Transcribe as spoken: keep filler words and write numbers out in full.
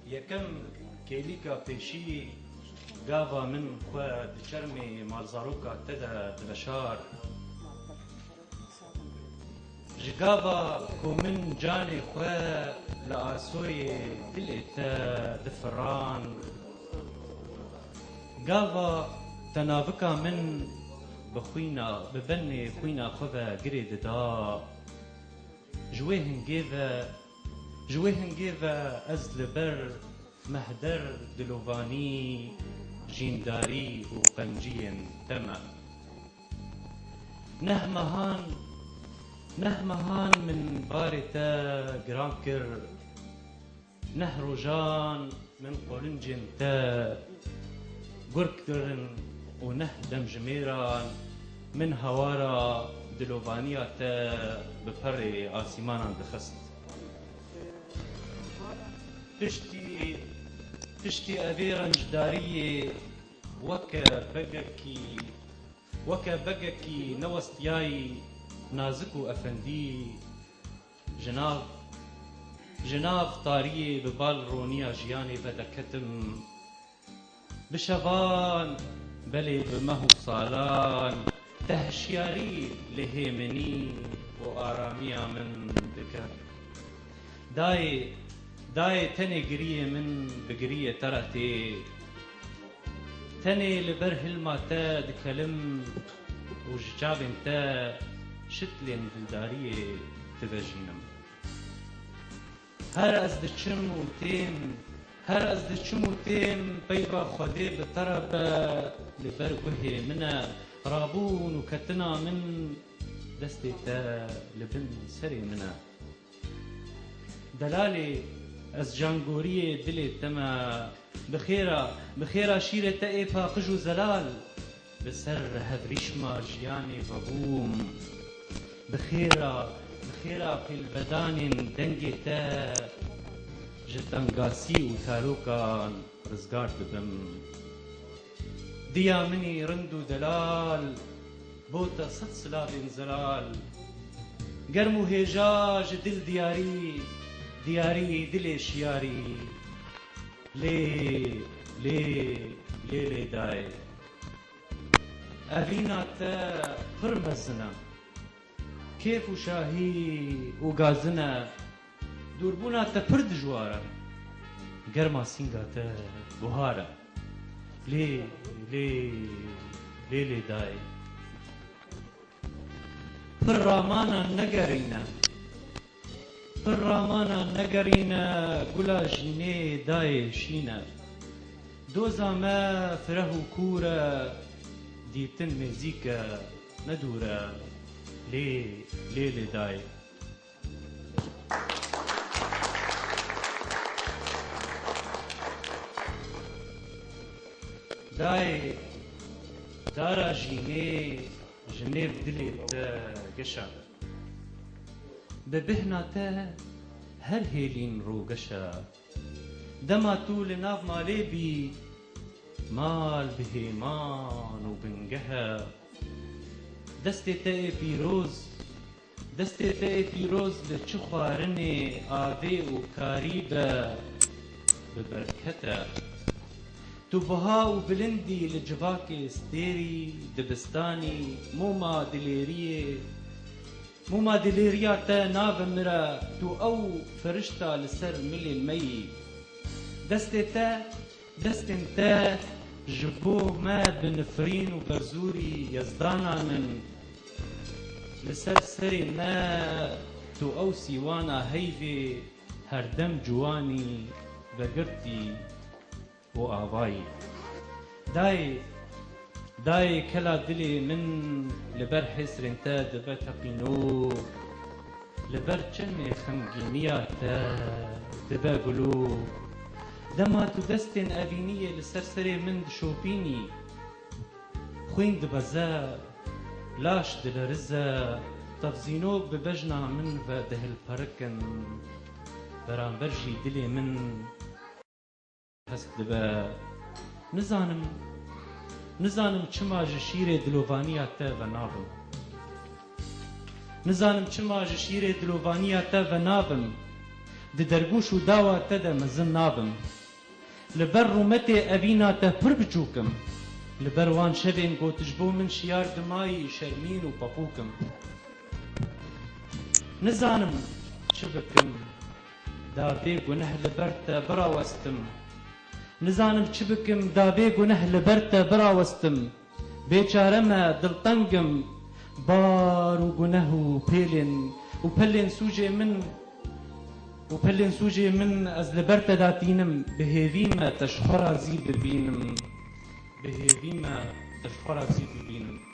Yekem kêlîka pêşî gava min xwe di çermê malzaroka te de diveşar. Ji gava ku min canê xwe li asoyê dilê te difirand. Gava te navika min bi xwîna, bi benê xwîna xwe ve girê dida. Ji wê hingê ve, ji wê hingê ve ez li ber mehder dilovanî, jîndarî û qenciyên te me. Neh mehan, neh mehan min barê te giran kir. Neh rojan min qolincên te gurk kirin û neh demjimêran min hawara dilovaniya te bi perê asîmanan dixist. Piştî, piştî evê rencdariyê weke begekî, weke begekî newestiyayî nazik û efendî, ji nav, ji nav tariyê bi bal roniya jiyanê ve derketim. Bi şevan, belê bi meh û salan, te hişyarî li hêminî û aramiya min dikir. Dayê, dayê tenê giriyê min bi giriyê te re tê. Tenê li ber hilma te dikelim û ji çavên te şitlên dildariyê divejînim. Her ez diçim û têm, her ez diçim û têm peyva Xwedê bi te re be, li ber guhê min e, rabûn û ketina min destê te li bin serê min e. Delalê, ez cangoriyê dilê te me. Bi xêra, bi xêra şîrê te ê paqij û zelal, bi ser hevrîşma jiyanê vebûm. Bi xêra, bi xêra pêlvedanên dengê te ji tengasî û tarokan rizgar dibim. Diya min î rind û delal, bo te sed silavên zelal. Germ û hêja ji dil diyarî, diyarî dilê şiyarî. Lê, lê, lê, lê dayê. Evîna te pir mezin e. Kêf û şahî û gazin e. Dûrbûna te pir dijwar e. Germa sînga te buhar e. Lê, lê, lê, lê dayê. Pir ramana negerîne. Pir ramana negerîne, gula jînê dayê şîn e. Doza me fireh û kûr e, dîtin nêzîk e, ne dûr e. Lê, lê, lê dayê. Dayê, dara jînê ji nêv dilê te geş e. Bi bihna te her hêlîn rogeş e. Dema tu li nav malê bî, mal bi hêman û bingeh e. Destê te ê pîroz, destê te ê pîroz li çi xwarinê, avê û karî be, bi berket e. Tu buha û bilind î li civakê stêrî, dibistanî, mûma dilêriyê. Mûma dilêriya te nave min re, tu ew firişta li ser milên me yî. Destê te, destên te ji bo me bi nifrîn û berzûrî yezdanan in. Li ser serê me tu ew sîwana heyvê herdem ciwanî, vegirtî û avayî. Dayê, dayê kela dilê min li ber hêsrên te dibe teqîno, li ber çemê xemgîniya te dibe gulo. Dema tu destên evîniyê li ser serê min dişopînî, xwîn dibeze, laş dilerize, tevzîno bi bejna min ve dihilperikin, beramber jî dilê min hest dibe. Nizanim, nizanim çima ji şîrê dilovaniya te venabim. Nizanim çima ji şîrê dilovaniya te venabim. Di dergûş û dawa te de mezin nabim. Li ber rûmetê evîna te pir biçûk im. Li ber wan şevên ku tu ji bo min şiyar dimayî şermîn û papûk im. Nizanim çi bikim, da vê guneh li ber te birawestim. Nizanim çi bikim, da vê guneh li ber te birawestim. Bêçare me, dilteng im, bar û guneh û pêlên û pelên sûcê min û pelên sûcê min ez li ber te datînim, bi hêvî me te ji xwe razî bibînim. Bi hêvî me te ji xwe razî bibînim.